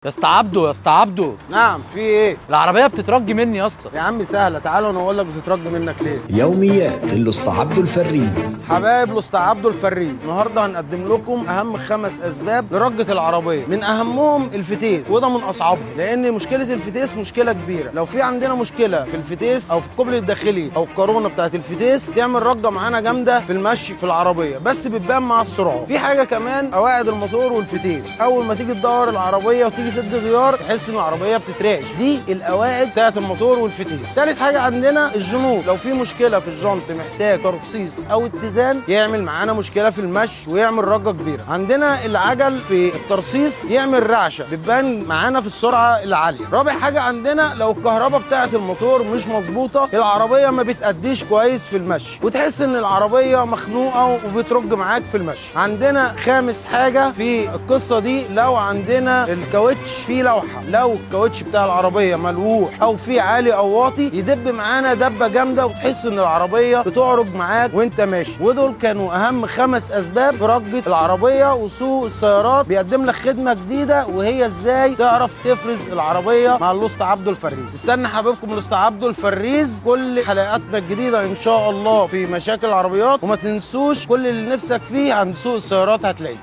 يا اسطى عبده، يا اسطى عبده. نعم، في ايه؟ العربية بتترج مني يا اسطى. يا عم سهله، تعالى وانا اقول لك بتترج منك ليه. يوميات الأسطى عبده الفريز. حبايب الاسطى عبده الفريز، النهارده هنقدم لكم اهم 5 اسباب لرجه العربية، من اهمهم الفتيس، وده من اصعبهم لان مشكلة الفتيس مشكلة كبيرة. لو في عندنا مشكلة في الفتيس او في الكوبل الداخلي او الكارونه بتاعه الفتيس تعمل رجه معانا جامدة في المشي في العربية، بس بتبان مع السرعة. في حاجة كمان، قواعد الموتور والفتيس، اول ما تيجي تدور العربية وتيجي تدي غيار تحس ان العربية بتترعش، دي القواعد بتاعه الموتور والفتيس. ثالث حاجة عندنا الجنوط، لو في مشكلة في الجنط محتاج ترصيص او اتزان يعمل معانا مشكلة في المشي ويعمل رجه كبيرة. عندنا العجل في الترصيص يعمل رعشه بتبان معانا في السرعة العالية. رابع حاجة عندنا لو الكهرباء بتاعه الموتور مش مظبوطة العربية ما بتأديش كويس في المشي، وتحس ان العربية مخنوقه وبترج معاك في المشي. عندنا خامس حاجة في القصة دي، لو عندنا الكاوتش فيه لوحة، لو الكاوتش بتاع العربية ملوح او فيه عالي او واطي يدب معانا دبه جامدة وتحس ان العربية بتعرج معاك وانت ماشي. ودول كانوا اهم 5 اسباب في رجه العربية. وسوق السيارات بيقدم لك خدمة جديدة، وهي ازاي تعرف تفرز العربية مع الاسطى عبده الفريز. استنى حبيبكم الاسطى عبده الفريز كل حلقاتنا الجديدة ان شاء الله في مشاكل العربيات، وما تنسوش كل اللي نفسك فيه عند سوق السيارات هتلاقيه.